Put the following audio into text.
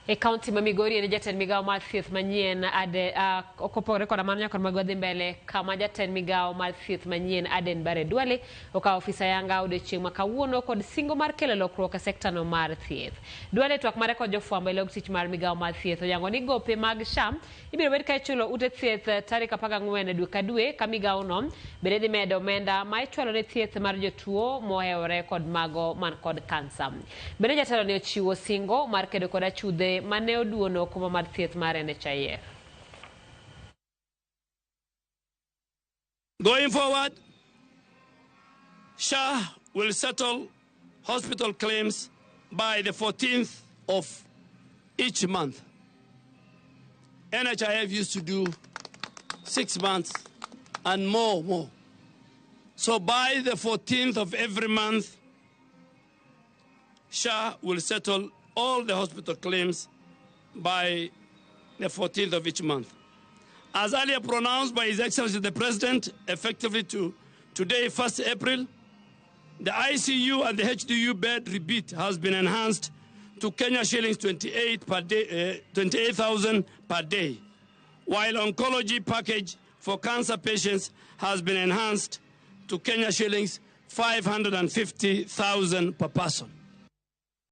E kaunti ma Migori en jatend migawo mar thieth manyien Ade, kopogore koda mano nyaka mag wadhi mbele kama jatend migawo mar thieth manyien Aden Bare Duale okawo ofis ayanga odiochieng' ma kawuono kod singo mar kelo lokruok e sekta no mar thieth. Duale twak mare kod jofwambo e log tich mar migawo mar thieth oyango ni gope mag SHA ibiro bed ka ichulo ute thieth tarik 14 dwe ka dwe ka migawo no bende dhi medo omenda ma ichwalo ne thieth mar jotuo mohewore kod mago man kod kansa. Bende jatelo ne ochiwo singo mar kedo kod achudhe mane oduono okumba mar thieth mar NHIF. Going forward, SHA will settle hospital claims by the 14th of each month. NHIF used to do 6 months and more. So by the 14th of every month, SHA will settle all the hospital claims by the 14th of each month. As earlier pronounced by His Excellency the President, effectively to today, 1st April, the ICU and the HDU bed rebate has been enhanced to Kenya shillings 28 per day, 28,000 per day, while oncology package for cancer patients has been enhanced to Kenya shillings 550,000 per person.